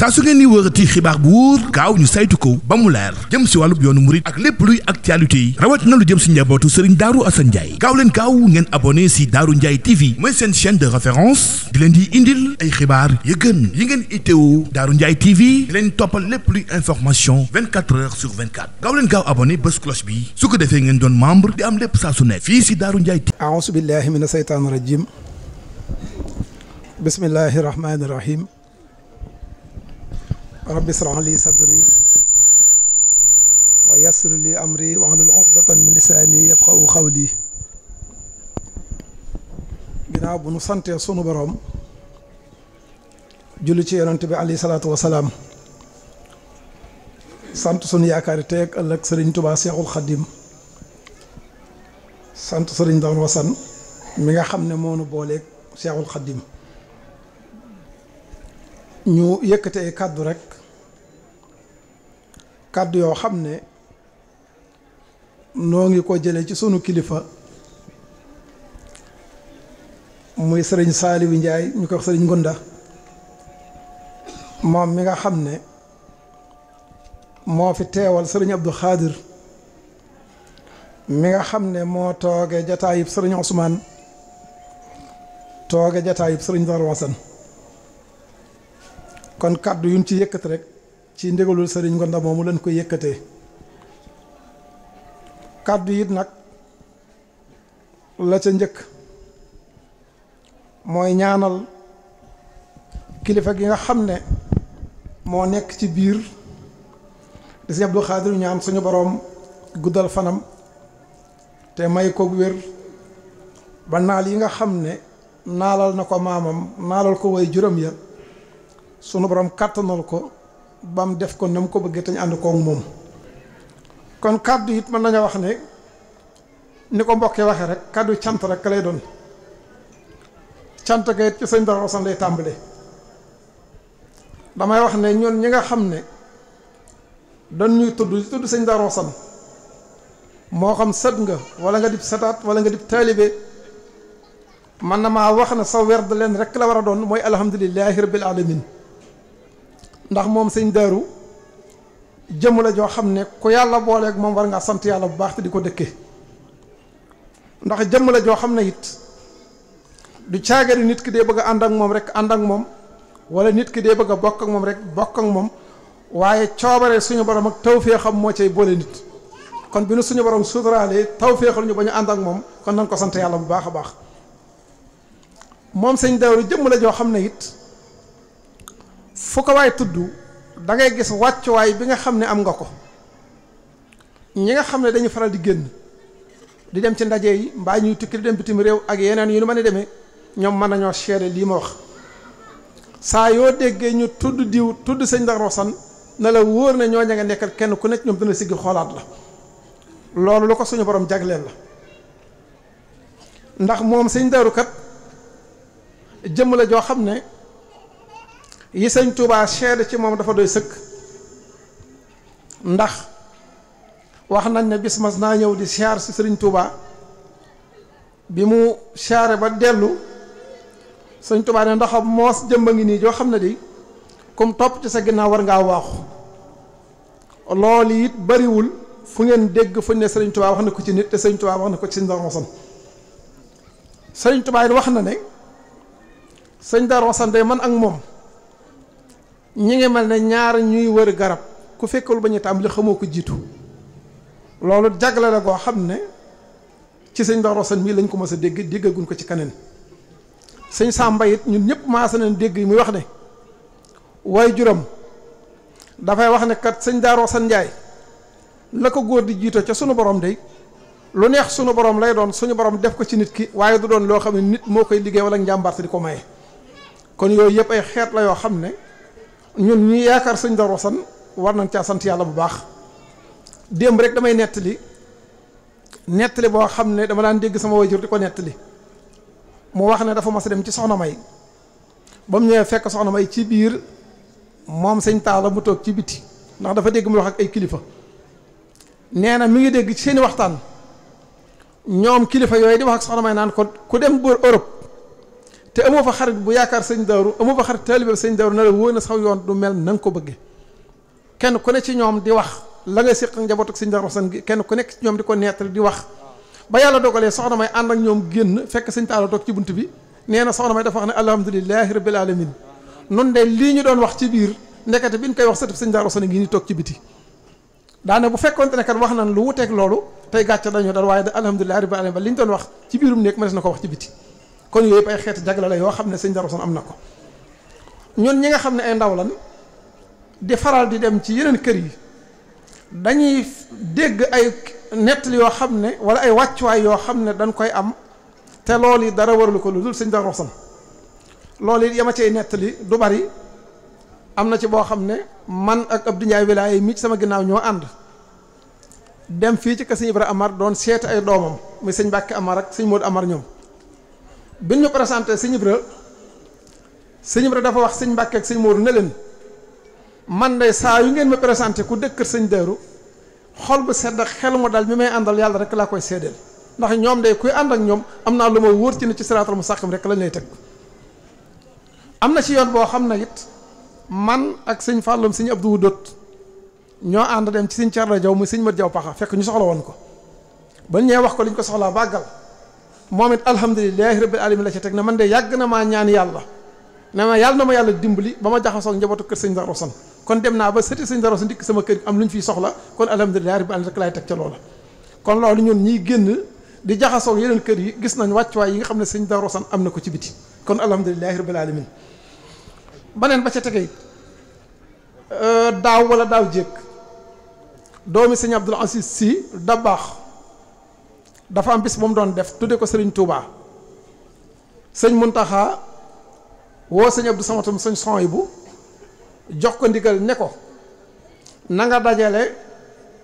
saa su ngeen di wërati xibaar bu wóor gaaw ñu saytu ko ba mu leer jëm si wàllub yoonu murit ak lépp luy actualité yi rawat na lu jëm si njabootu Serigne Darou Assane Ndiaye gaaw leen gaaw ngeen abonné si Darou Ndiaye TV mooy seen chaîne de référence di leen di indil ay xibaar yu gën yi ngeen itteewu Darou Ndiaye TV di leen toppal lépp luy information 24 heures sur 24 gaaw leen gaaw abonné bés cloche bi su ko defee ngeen doon membre di am lépp saa su ne fii si Darou Ndiaye TV. A'uuzu billahi mina seytaani rajim bismillahi rahmaani rahim rabbi israh li sadri wa yassir li amri wahlul uqdatan min lisaani yafqahu qawli ginnaaw bu nu santee sunu borom julli ci yonent bi alayhi salaatu wa salaam sant sunu yaakaari tey ak ëllëg sëriñ Tuubaa Seexul Xadiim sant sëriñ Darou Assane mi nga xam ne moo nu booleeg Seexul Xadiim ñu yëkkate ay kàddu rek kàddu yoo xam ne noo ngi ko jële ci sunu kilifa muy sëriñ Saaliwu Njaay ñu ko wax sëriñ Ngunda moom mi nga xam ne moo fi teewal sëriñ Abdou Khadir mi nga xam ne moo tooge jataayib sëriñ Ousmane tooge jataayib sëriñ Darou Assane kon kàddu yuñ ci yëkkat rek ci ndigalul sëriñ Ngunda moomu lañ koy yëkkatee kàddu it nag la ca njëkk mooy ñaanal kilifa gi nga xam ne moo nekk ci biir di sëriñ Abdou Khadir ñaan suñu boroom guddal fanam te may ko wér ba naal yi nga xam ne naalal na ko maamam naalal ko way juróom ya sunu borom kàttanal ko ba mu def ko na mu ko bëggee te ñu ànd koog moom kon kàddu it mën nañoo wax ne ni ko mbokkee waxee rek kàddu cant rek lay doon cant ga it ci sëñ Darou Assane lay tàmbale damay wax ne ñun ñi nga xam ne doon ñuy tudd sëñ Darou Assane moo xam sët nga wala nga dib setaat wala nga dib taalibe man na maa wax ne sa werd leen rek la war a doon mooy alhamdulillahi rabbil alamin ndax moom sëñ Darou jëmm la joo xam ne ku yàlla booleeg moom war ngaa sant yàlla bu baax te di ko dëkke ndax jëmm la joo xam ne it du caagari nit ki dee bëgg a ànd ak moom rek ànd ak moom wala nit ki dee bëgg a bokk ak moom rek bokk ak moom waaye coobare suñu borom ak tawféexam moo cay boole nit kon bi nu suñu borom suturaalee tawféexal ñu ba ñu ànd ak moom kon nañ ko sant yàlla bu baax a baax moom sëñ Darou jëmm la joo xam ne it fu ko waay tudd da ngay gis wàccuwaay bi nga xam ne am nga ko ñi nga xam ne dañuy faral di génn di dem ci ndaje yi mbaa ñuy tukki di dem bitim réew ak yeneen yu nu mën a demee ñoom mën nañoo seede lii ma wax saa yoo déggee ñu tudd diw tudd sëñ Darou Assane na la wóor ne ñoo ña nga nekkal kenn ku nekk ñoom dana siggi xoolaat la loolu lu ko suñu borom jagleel la ndax moom sëñ Darou kat jëmm la joo xam ne yi sëñ Touba seede ci moom dafa doy sëkk ndax wax nañ ne bis mas naa ñëw di siyaar si sëriñ Touba bi mu siyaare ba dellu sëñ Touba ne ndax moos jëmba ngi nii joo xam ne di comme topp ci sa ginnaaw war ngaa waaxu loolu it bariwul fu ngeen dégg fu ne sëriñ Touba wax na ko ci nit te sëriñ Touba wax na ko ci sëñ Darou Assane sëriñ Touba it wax na ne sëñ Darou Assane day man ak moom ñi ngi mel ne ñaar ñuy wër garab ku fekkul ba ñu tàmbali xamoo ko jiitu loolu jagle la goo xam ne ci sëñ Darou Assane mii lañ ko mës a dégg déggaguñ ko ci keneen sëñ Samba it ñun ñëpp maasa nañ dégg muy wax ne waaye juróom dafay wax ne kat sëñ Darou Assane Ndiaye la ko góor di jiito ca sunu borom day lu neex sunu borom lay doon suñu borom def ko ci nit ki waaye du doon loo xam ne nit moo koy liggéey wala njàmbaarte di ko maye kon yooyu yëpp ay xeet la yoo xam ne ñun ñi yaakaar sëñ Darou Assane war nañ caa sant yàlla bu baax démb rek damay nettali boo xam ne dama daan dégg sama wayjur di ko nettali mu wax ne dafa mas a dem ci soxna May ba mu ñëwee fekk soxna May ci biir moom sëñ Talla mu toog ci biti ndax dafa dégg mu wax ak ay kilifa nee na mi ngi dégg ci seeni waxtaan ñoom kilifa yooyu di wax ak soxna May naan ko ku dem bër Europe te amoo fa xarit bu yaakaar sëñ Daaru amoo fa xarit taalibe sëñ Daaru na la wóor na saw yoon du mel na nga ko bëggee kenn ku ne ci ñoom di wax la ngay séq njabootu ak sëñ Daaru Asan gi kenn ku nekk ci ñoom di ko nettali di wax ba yàlla dogalee soxna may ànd ak ñoom génn fekk sëñ Taala toog ci bunt bi nee na soxna may dafa wax ne alhamdulilahi rabbil alamin nun de lii ñu doon wax ci biir ndekete bi ñu koy wax sëtub sëñ Daaru Asan ngi ni toog ci biti daane bu fekkoonte ne kat wax nan lu wuteeg loolu tey gàcce dañoo dal waaye da alhamdulilahi rabbil alamin ba li ñu doon wax ci biirum nekk mënees na ko wax ci biti kon yooyu yëpp ay xeeti jagle la yoo xam ne sëñ Daaru Asan am na ko ñun ñi nga xam ne ay ndaw lan di faral di dem ci yeneen kër yi dañuy dégg ay nettali yoo xam ne wala ay wàccuwaay yoo xam ne dañ koy am te loolu yi dara waralu ko lu dul sëñ Daaru Asan loolu it yama cay nettali du bari am na ci boo xam ne man ak Abdou Ndiaye wilaay mi ci sama ginnaaw ñoo ànd dem fii ci kër sëñ Ibra Amar doon seeti ay doomam muy sëñ Mbàkke Amar ak sëñ Moodu Amar ñoom bi ñu présenté sëñ Ibra dafa wax sëñ Mbàkke ak sëñ Moodu ne leen man de saa yu ngeen ma présenté ku dëkk kër sëñ Daaru xol bu sedd xel mu dal mi may àndal yàlla rek laa koy seedeel ndax ñoom de kuy ànd ak ñoom am naa lu ma wóor ci ne ci siraatal mustaqim rek lañ lay teg am na ci yoon boo xam ne it man ak sëñ Fàllum sëñ Abdou Wudot ñoo ànd dem ci sëñ Cerno Jaw muy sëñ Mat Jaw Paxa fekk ñu soxla woon ko ba ñee wax ko liñ ko soxlaa bàggal moom it alhamdulilahi rabbil alamin la ci teg ne man de yàgg na maa ñaan yàlla ne ma yàlla na ma yàlla dimbali ba ma jaxasoog njabootu kër sëñ Daaru Asan kon dem naa ba sëti sëñ Daaru Asan dikk sama kër am lu ñu fiy soxla kon alhamdulilahi rabbil alamin rek laay teg ca loola kon loolu ñun ñiy génn di jaxasoog yeneen kër yi gis nañ wàccuwaay yi nga xam ne sëñ Daaru Asan am na ko ci biti kon alhamdulilahi rabbil alamin baneen ba ca tegee daaw wala daaw jékk doomi sëñ Abdul Aziz Si Dabaax dafa am bis bu mu doon def tudde ko sëriñ Touba sëñ Muntaxa woo sëñ Abdou Samatum sëñ Sohaybu jox ko ndigal ne ko na nga dajale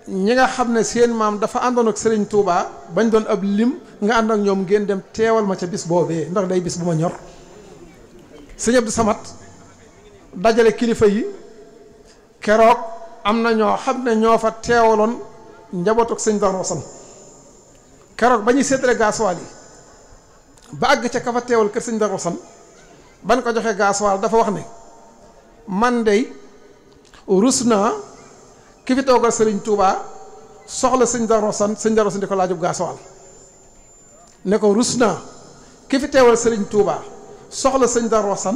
ñi nga xam ne seen maam dafa àndoon ak sëriñ Touba bañ doon ab lim nga ànd ak ñoom ngeen dem teewal ma ca bis boobee ndax day bis bu ma ñor sëñ Abdou Samat dajale kilifa yi keroog am na ñoo xam ne ñoo fa teewaloon njabootu ak sëñ Daaru Asan keroog ba ñuy séddale gaasuwaal yi ba àgg ca ka fa teewal kër sëñ Daaru Asan ban ko joxee gaasuwaal dafa wax ne man dey rus naa ki fi toogal sëriñ Touba soxla sëñ Daaru Asan di ko laajub gaasuwaal ne ko rus naa ki fi teewal sëriñ Touba soxla sëñ Daaru Asan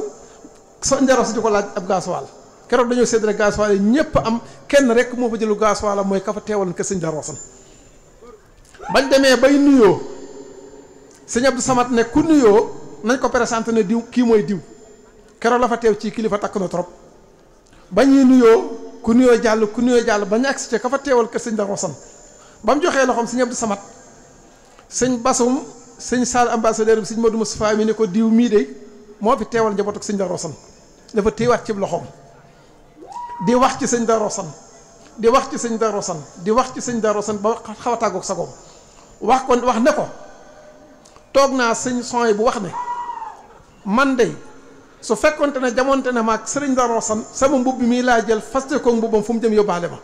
di ko laaj ab gaasuwaal keroog dañoo séddale gaasuwaal yi ñëpp am kenn rek moo fa jëlu gaasuwaal mooy ka fa teewal kër sëñ Daaru Asan bañ demee bay nuyoo sëñ Abdou Samad ne ku nuyoo nañ ko présenté ne diw kii mooy diw keroog la fa teew ci kilifa takk na trop ba ñuy nuyoo ku nuyoo jàll ba ñu agsi ca ka fa teewal kër sëñ Daaru Asan ba mu joxee loxoom sëñ Abdou Samad sëñ Basum sëñ Sall ambassadeur bi sëñ Modou Moustapha mi ne ko diw mii de moo fi teewal njaboot ak sëñ Daaru Asan dafa téewaat ci loxoom di wax ci sëñ Daaru Asan di wax ci sëñ Daaru Asan di wax ci sëñ Daaru Asan ba xaw a tàggoog sagoom wax ne ko toog naa sëñ Sohaybu bu wax ne man de su fekkonte ne jamonte ne maag sëriñ Daaru Asan sama mbubb mii laa jël faste ko mbubbam fu mu jëm yóbbaale ma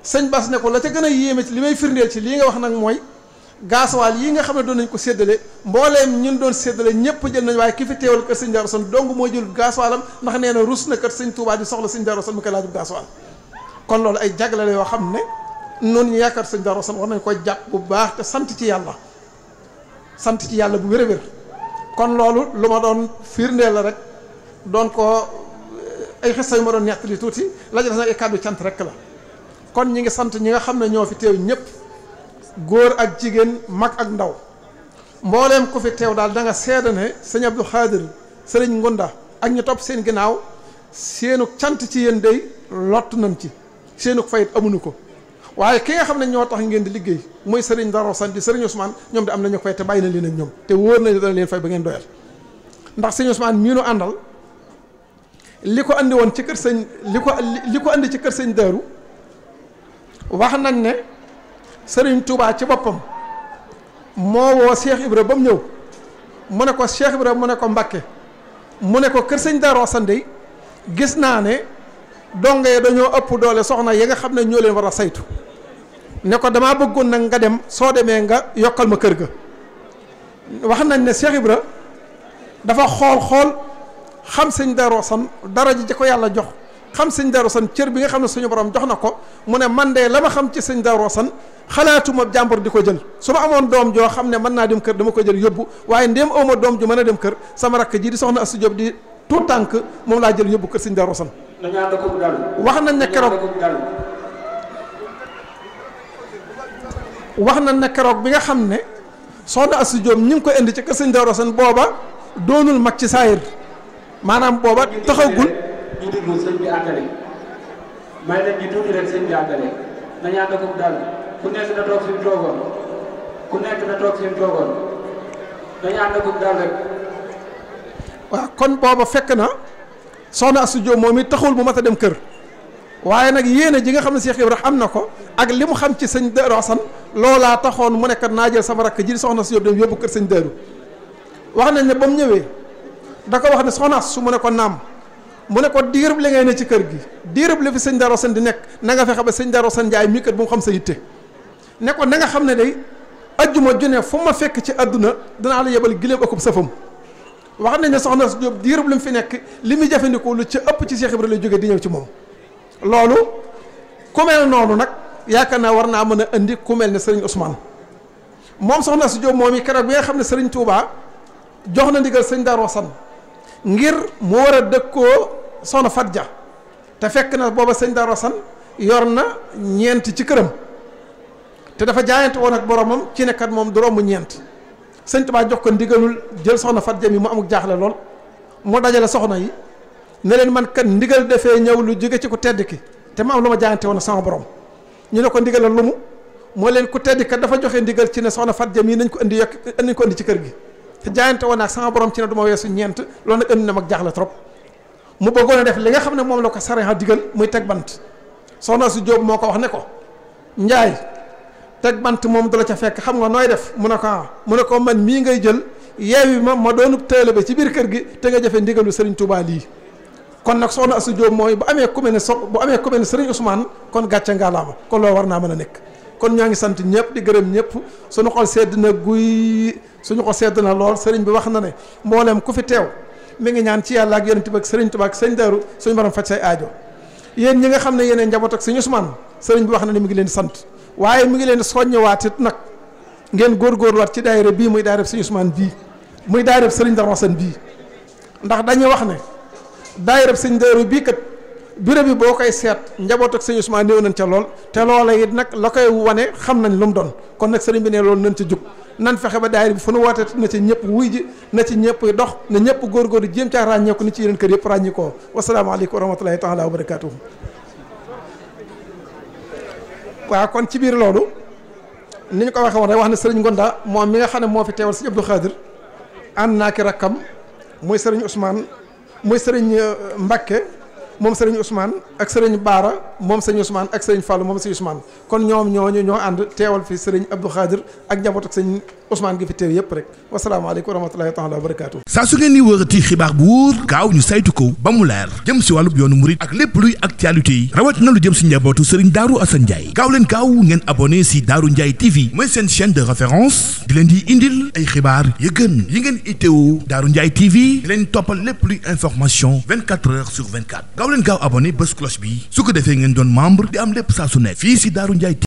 sëñ Bas ne ko la ca gën a yéeme ci li may firndeel ci lii nga wax nag mooy gaasuwaal yi nga xam ne doon nañ ko séddale mbooleem ñun doon séddale ñëpp jël nañ waaye ki fi teewal kër sëñ Daaru Asan dong moo jël gaasuwaalam ndax nee na rus na kër sëñ Touba di soxla sëñ Daaru Asan mu koy laajub gaasuwaal kon loolu ay jagle la yoo xam ne noonu ñu yaakaar sëñ Daaru Asan war nañ ko jàpp bu baax te sant ci yàlla bu wér-wér kon loolu lu ma doon firndeel la rek doon ko ay xista yu ma doon ñett li tuuti la des nag ay kàddu cant rek la kon ñi ngi sant ñi nga xam ne ñoo fi teew ñëpp góor ak jigéen mag ak ndaw mbooleem ku fi teew daal da nga seede ne sëñ Abdou Khadir sëriñ Ngunda ak ñu topp seen ginnaaw seenu cant ci yéen day lott nañ ci seenu fayit amuñu ko waaye ki nga xam ne ñoo tax ngeen di liggéey muy sëriñ Daaru Asan di sëriñ Ousmane ñoom de am nañu fay te bàyyi na leen ak ñoom te wóor nañu dana leen fay ba ngeen doyal ndax sëriñ Ousmane mii nu àndal li ko andi woon ci kër sëñ li ko andi ci kër sëñ Daaru wax nañ ne sëriñ Touba ci boppam moo woo Cheikh Ibra ba mu ñëw mu ne ko Cheikh Ibra mu ne ko Mbakke mu ne ko kër sëñ Daaru Asan de gis naa ne donge dañoo ëpp doole soxna yi nga xam ne ñoo leen war a saytu ne ko damaa bëggoon nag nga dem soo demee nga yokkal ma kër ga wax nañ ne Cheikh Ibra dafa xool xam sëñ Darou Assane daraja ji ko yàlla jox xam sëñ Darou Assane cër bi nga xam ne suñu borom jox na ko mu ne man de la ma xam ci sëñ Darou Assane xalaatuma jàmbur di ko jël su ma amoon doom joo xam ne mën naa dem kër dama ko jël yóbbu waaye ndéem awma doom ju mën a dem kër sama rakk ji di soxna Astou Diop di tout tànk moom laa jël yóbbu kër sëñ Darou Assane wax nañ ne keroog bi nga xam ne soxna Astou Diop ñi ngi ko indi ci kër sëñ Darou Assane booba doonul mag ci saayir maanaam booba taxagul ñu déglu sëñ bi àggale may leen ñu tuuti rek sëñ bi àggale nañu ànd ko dal ku nekk na toog fi mu toogoon nañu ànd ko dal rek. waaw kon booba fekk na soxna Astou Diop moom it taxul bu mat a dem kër waaye nag yéene ji nga xam ne Cheikh Ibrahima am na ko ak li mu xam ci sëñ Darou Assane loolaa taxoon mu nekk naa jël sama rakk ji soxna Astou Diop dem yóbbu kër sëñ Darou wax nañ ne ba mu ñëwee da ko wax ne soxna su mu ne ko naam. mu ne ko diirub li ngay ne ci kër gi diirub li fi sëñ Darou Assane di nekk na nga fexe ba sëñ Darou Assane Ndiaye mii kat bu mu xam sa yitte ne ko na nga xam ne day ajjuma ju ne fu ma fekk ci àdduna danaa la yebal gileem akub safam wax nañ ne soxna Astou Diop diirub li mu fi nekk li muy jëfandikoo lu ci ëpp ci Cheikh Ibrahima lay jógee di ñëw ci moom loolu ku mel noonu nag yaakaar naa war naa mën a indi ku mel ne Serigne Ousmane moom soxna Astou Diop moom i keroog bi nga xam ne Serigne Touba jox na ndigal sëñ Darou Assane ngir mu war a dëkkoo soxna Fatja te fekk na booba sëñ Darou Assane yor na ñeent ci këram te dafa jaayante woon ak boromam ci nekkat moom du romb ñeent sëñ Tuubaa jox ko ndigalul jël soxna Fatja mi mu amuk jaaxle lool mu dajale soxna yi ne leen man kat ndigal defee ñëw lu jóge ci ku tedd ki te ma am lu ma jaayante woon ak sama borom ñu ne ko ndigalal lu mu moo leen ku tedd kat dafa joxe ndigal ci ne soxna Fatja mi nañ ko indi ci kër gi te jaayante woon ak sama borom ci ne du ma weesu ñeent loolu nag indi na mag jaaxle trop mu bëggoon a def li nga xam ne moom la ko sariya digal muy teg bant soxna Astou Diop moo ko wax ne ko Njaay teg bant moom du la ca fekk xam nga nooy def mu ne ko man mii ngay jël yeewi ma doonub taalibe ci biir kër gi te nga jëfe ndigalu Serigne Touba lii kon nag soxna Astou Diop mooy bu amee ku mel ne Serigne Ousmane kon gàcce ngalaama kon loolu war naa mën a nekk kon ñoo ngi sant ñëpp di gërëm ñëpp suñu xol sedd na guy suñu xol sedd na lool sëriñ bi wax na ne mboolem ku fi teew mi ngi ñaan ci yàlla ak yonent bi ak sëriñ Tuubaa ak sëñ Daaru suñu borom faj say aajo yéen ñi nga xam ne yéeneen njaboot ak sëñ Ousmane sëriñ bi wax na ne mi ngi leen di sant waaye mi ngi leen di soññewaat it nag ngeen góorgóorluwaat ci daayira bii muy daayira sëñ Ousmane bii muy daayira sëriñ Darou Assane bii ndax dañuy wax ne daayira sëñ Daaru bii kat bureau bi boo koy seet njaboot ak sëñ Ousmane néew nañ ca lool te loola it nag la koy wane xam nañ lu mu doon kon nag sëriñ bi ne loolu nañ ca jug nan fexe ba daayira bi fu nu wootee na ci ñëpp wuy ji na ci ñëpp dox na ñëpp góorgóorlu jéem caa ràññeeku ni ci yeneen kër yëpp ràññikoo wasalaamaaleykum wa rahmatulahi taala wa barakaatuhu. waaw kon ci biir loolu ni ñu ko waxee woon rek wax ne sëriñ Ngonda moom mi nga xam ne moo fi teewal sëriñ Abdou Khadir ànd naa ki rakkam muy sëriñ Ousmane muy sëriñ Mbacke moom sëriñ Ousmane ak sëriñ Baara moom sëriñ Ousmane ak sëriñ Fallou moom sëriñ Ousmane kon ñoom ñoo ànd teewal fi sëriñ Abdou Khadir ak njaboot ak sëriñ Ousmane gi fi teew yëpp rek wasalaamaaleykum wa rahmatulahi taala wa barakaatu. saa su ngeen di wërati xibaar bu wóor gaaw ñu saytu ko ba mu leer jëm si wàllub yoonu murit ak lépp luy actualité yi rawat na lu jëm si njabootu sëriñ Darou Assane Ndiaye gaaw leen gaaw ngeen abonné si Darou Ndiaye TV mooy seen chaîne de référence di leen di indil ay xibaar yu gën yi ngeen itteewu Darou Ndiaye TV di leen toppal lépp luy information 24 heures sur 24 gaaw leen gaaw abonné bés cloche bi su ko defee ngeen doon membre di am lépp saa su nekk fii si Darou Ndiaye